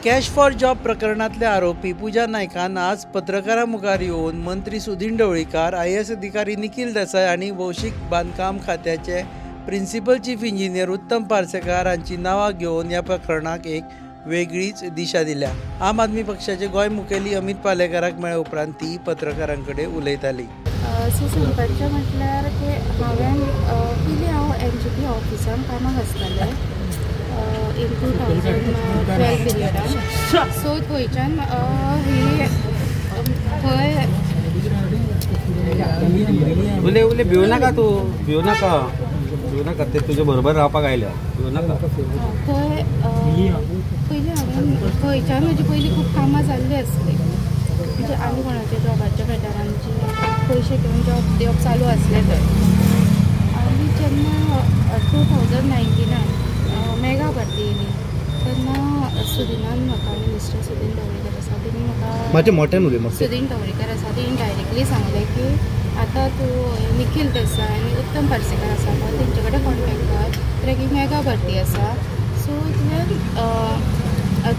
Cash for job प्रकरणांतले आरोपी पूजा नायकान आज पत्रकारां मुखार येवन मंत्री सुदिन ढवळीकार, IAS अधिकारी निखील देसाय आनी भौशीक बांदकाम खात्याचे principal chief engineer Uttam Parsekar हांची नांवां घेवन ह्या प्रकरणाक एक वेगळीच दिशा दिल्या. आम आदमी पक्षाचे गोंय मुखेली अमित पालेकाराक मेळ्ळे उपरांत ती पत्रकारां कडेन उलयताली. सो सांगपाचें म्हटल्यार की हांवें पयलीं हांव MGP ऑफिसान कामाक आसतालें इन 2012 पिरियडान. सो थंयच्यान ही थंय उले उले भिवू नाका, तूं भिवू नाका, भिवू नाका, ते तुजे बरोबर रावपाक आयल्या, भिवू नाका. थंय पयलीं हांवें थंयच्यान म्हजी पयलीं खूब कामां जाल्लीं आसलीं, म्हणजे आनी कोणाच्या जॉबाच्या बेटरांचे पयशे घेवन जॉब दिवप चालू आसलें थंय. आनी जेन्ना 2019 मेगा भरती येयली तेन्ना सुदिनान म्हाका, मिनिस्टर सुदीन ढवळीकर आसा, तेणी म्हाका सुदीन ढवळीकर आसा तेणी डायरेक्टली सांगलें की आतां तूं निखील देसाय आनी उत्तम पार्सेकर आसा पळय तेंचे कडेन कॉन्टेक्ट कर, कित्याक ही मेगा भरती आसा, सो तुवें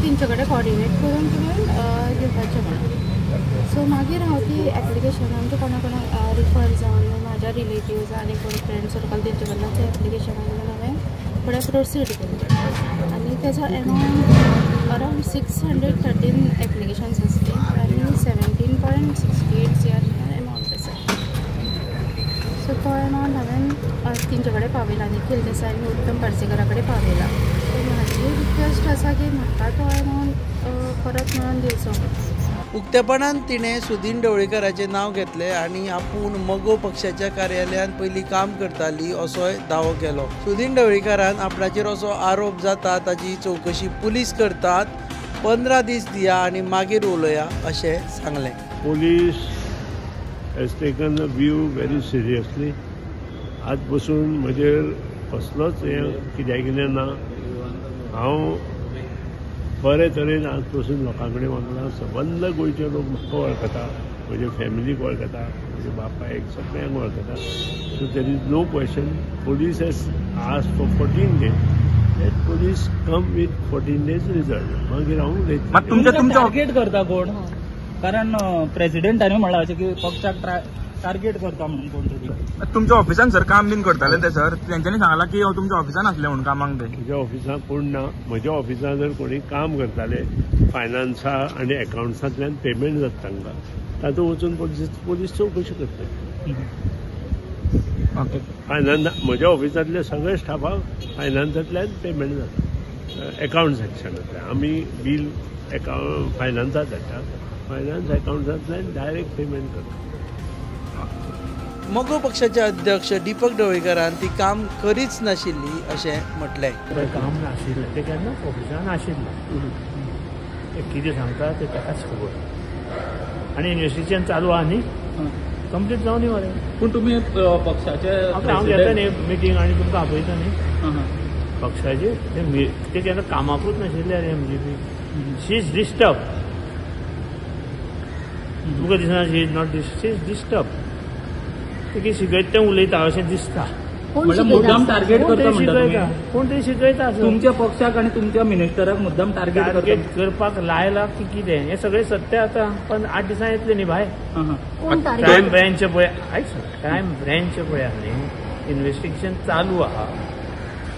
तेंचे कडेन कॉर्डिनेट करून तुवें दिवपाचें म्हणून. सो मागीर हांव ती एप्लिकेशनां म्हणजे कोणा कोणाक रिफर जावन म्हाज्या रिलेटिव्ज आनी कोण फ्रेंड सर्कल तेंचे कडल्यान ते एप्लिकेशनां घेवन हांवें फुडें प्रोसीड केलें. आनी तेजो एमावंट अरावंड 613 एप्लिकेशन्स आसली आनी 17.68 CR amount आसा. सो तो एमावंट हांवें तेंचे कडेन पावयला, निखील देसाय आनी उत्तम पार्सेकरा कडेन पावयला. सो म्हाजी रिक्वेस्ट आसा की म्हाका तो एमावंट परत मेळोन दिवचो. उक्तेपणान तिणें सुदीन ढवळीकाराचें नांव घेतलें आनी आपूण मगो पक्षाच्या कार्यालयांत पयलीं काम करताली असोय दावो केलो. सुदीन ढवळीकारान आपणाचेर असो आरोप जाता ताची चवकशी पुलीस करतात, 15 दीस दिया आनी मागीर उलोया अशें सांगलें. Police has taken the view very seriously. आज बसून म्हजेर कसलोच हें कित्याक कितें ना, हांव बरे तरेन आज पसून लोकां कडेन वागला. सबंद गोंयचे लोक म्हाका वळखता, म्हजे फॅमिलीक वळखता, म्हज्या बापायक सगळ्यांक वळखता. So there is no question. Police has asked for 14 days, that police come with 14 days result. मागीर हांव उलयतलें. तुमचें टार्गेट करता कोण? कारण प्रेसिडेंटान म्हणलां अशें की पक्षाक टार्गेट करता म्हणून कोण तरी. तुमच्या ऑफिसान सर काम बीन करताले ते सर, तेंच्यांनी सांगलां की हांव तुमच्या ऑफिसान आसलें म्हणून कामाक ते. म्हज्या ऑफिसान कोण ना. म्हज्या ऑफिसान जर कोणी काम करताले फायनान्सा आनी एकावंट्सांतल्यान पेमेंट जाता तांकां, तातूंत वचून पोलीस चवकशी करता. ओके. फायनान्स म्हज्या ऑफिसांतले सगळे स्टाफाक फायनान्सांतल्यान पेमेंट जाता, एकावंट सेक्शनांतल्यान. आमी बील एकावंट फायनान्साक धाडटा, फायनान्स एकावंट्सांतल्यान डायरेक्ट पेमेंट करता. मगो पक्षाचे अध्यक्ष दीपक ढवळीकारान ती काम करीच नाशिल्ली अशें म्हटलें. काम नाशिल्लें ते केन्नाच ऑफिसान आशिल्लें, ते कितें सांगता तें ताकाच खबर. आनी इन्वेस्टिगेशन चालू आहा न्ही, कंप्लीट जावं न्ही मरे. पूण तुमी पक्षाचे हांव घेता न्ही मिटींग आनी तुमकां आपयता न्ही पक्षाचे, ते केन्ना कामाकूच नाशिल्ले रे MGP. She is disturb. तुमकां दिसना she is not she is disturb. ते शिकयता तें उलयता अशें दिसता. मुद्दाम टार्गेट करता कोण तरी शिकयता तुमच्या पक्षाक आनी तुमच्या मिनिस्टराक मुद्दाम टार्गेट करपाक लायला की कितें हें सगळें सत्य आतां. पण 8 दिसां येतलें न्ही भायर. क्रायम ब्रँच पळय, आयक, क्रायम ब्रँच पळय न्ही, इन्वेस्टिगेशन चालू आहा,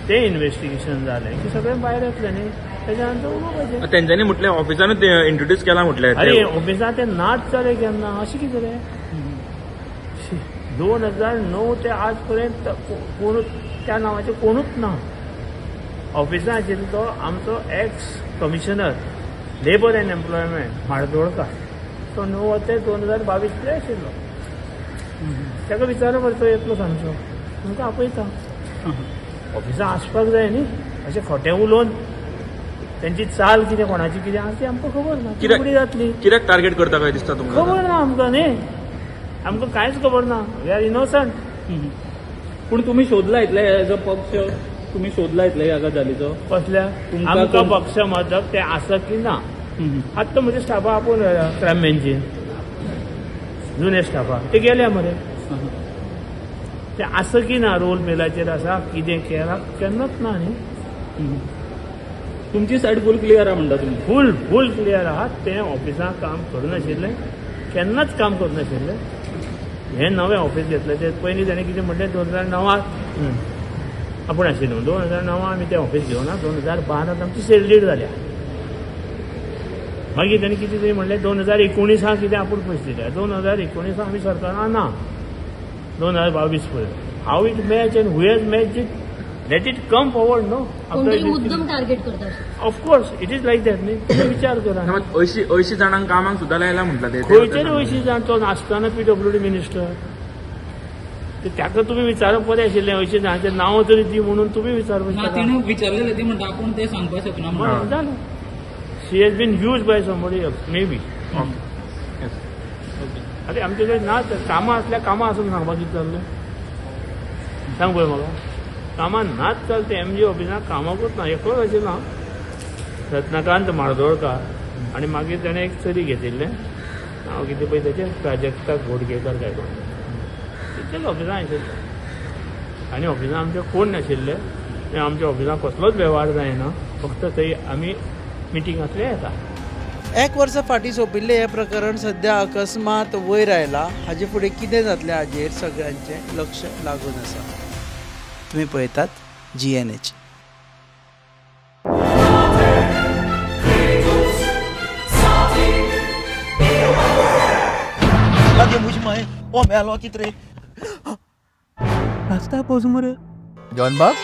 तें इन्वेस्टिगेशन जालें की सगळें भायर येतलें न्ही. तेच्या नंतर उलोवपाचें. तेंच्यांनी म्हटलें ऑफिसानूच इंट्रोड्यूस केलां म्हटलें. अरे ऑफिसान तें नाच जालें केन्ना, अशें कितें रे? 2009 ते आज पर्यंत कोणूच त्या नांवाचे कोणूच ना. ऑफिसान आशिल्लो तो आमचो ex commissioner labour and employment Mardolkar, तो 9 ते 2022 आशिल्लो. ताका विचारप तो येतलो सांगचो, तुमकां आपयता. ऑफिसान आसपाक जाय न्ही, अशें खोटें उलोवन तेंची चाल कितें कोणाची कितें आसा ती आमकां खबर ना. कितें जातली, कित्याक टार्गेट करता काय दिसता तुमकां? खबर ना आमकां न्ही, आमकां कांयच खबर ना. We are innocent. पूण तुमी शोधला इतले एज अ पक्ष, तुमी शोधला इतले ह्या गजालीचो? कसल्या आमकां पक्ष मदक तें आसा की ना. आतां म्हज्या स्टाफा आपोवन क्रायम ब्रँचीन जुन्या स्टाफा ते गेल्या मरे, ते आसा की ना रोल मेलाचेर आसा कितें केलां केन्नाच ना न्ही. तुमची सायड फूल क्लियर आहा म्हणटा तुमी? फूल फूल क्लियर आहा. तें ऑफिसांत काम करनाशिल्लें, केन्नाच काम करनाशिल्लें. हें नवें ऑफिस घेतलें तें पयलीं ताणें कितें म्हणलें 2009 आपूण आशिल्लें. 2009 आमी तें ऑफिस घेवना, 2012 आमची सेल डीड जाल्या. मागीर ताणें कितें तरी म्हणलें 2019 कितें आपूण पयशे दिल्या. 2019 आमी सरकारान ना, 2022 पळय. How it match and who has match it, let it come forward no. मुद्दम टार्गेट करता. Of course it is like that न्ही. तुमी विचार करा. 80 जाणांक कामाक सुद्दां लायला म्हटलं ते. खंय तरी 80 जाण तो नासतना पीडब्ल्यूडी मिनिस्टर, ताका तुमी विचारप बरें आशिल्लें. 80 जाणांचें नांव तरी दी म्हणून तुमी विचारपाक. तिणें विचारलेलें, ती म्हणटा आपूण तें सांगपाक शकना. जालें. She has been use by somebody else may be. अरे आमचे कडेन ना कामां आसल्यार कामां आसून सांगपाक कितें जाल्लें सांग पळय म्हाका. कामां नाच चलते एमजी ऑफिसांत कामाकूच ना, एकलोच आशिल्लो हांव, रत्नाकांत म्हार्दोळकार. आनी मागीर ताणें एक चली घेतिल्लें, नांव कितें पळय ताचें, प्राजक्ता घोडगेकर काय कोण, तितलेच ऑफिसांत आशिल्लें. आनी ऑफिसांत आमचे कोण नाशिल्ले. आमच्या ऑफिसांत कसलोच वेव्हार जायना, फक्त थंय आमी मिटींग आसले येता. एक वर्सा फाटीं सोंपिल्लें हें प्रकरण सद्या अकस्मात वयर आयलां. हाजे फुडें कितें जातलें हाजेर सगळ्यांचें लक्ष लागून आसा. तुमी पळयतात GNH. John बाब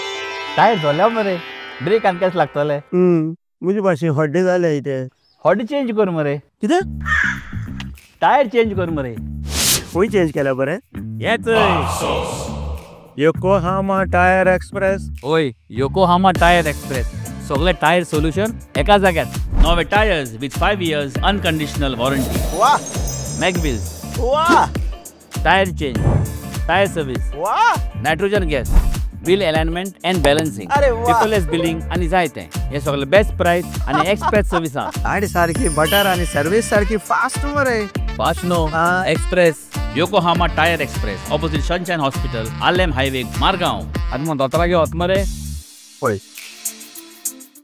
टायर जोल्या मरे, ब्रेक आनी कशें लागतले. म्हजे भाशेन हड्डे जाले ते. हड्डे चेंज कर मरे. कितें? टायर चेंज कर मरे. खंय चेंज केल्या बरें? हेच योकोहामा टायर एक्सप्रेस. ओय, योकोहामा टायर एक्सप्रेस, सगळे टायर सोल्युशन एका जाग्यार. नवे tyres with 5 years unconditional warranty. वा! मॅगव्हील्स. वा! Tyre change, tyre service. वा! Nitrogen gas, wheel alignment and balancing, paperless billing आनी जायते. हे सगळे बेस्ट प्राइस आनी एक्सप्रेस सर्विसा. आनी सारकी बटर आनी सर्वीस सारकी फास्ट मरे. Fast no, express. Yokohama tyre express, opposite Sunshine hospital, Arlem highway, Margao. आतां मग दोतोरागे वच मरे. पळय.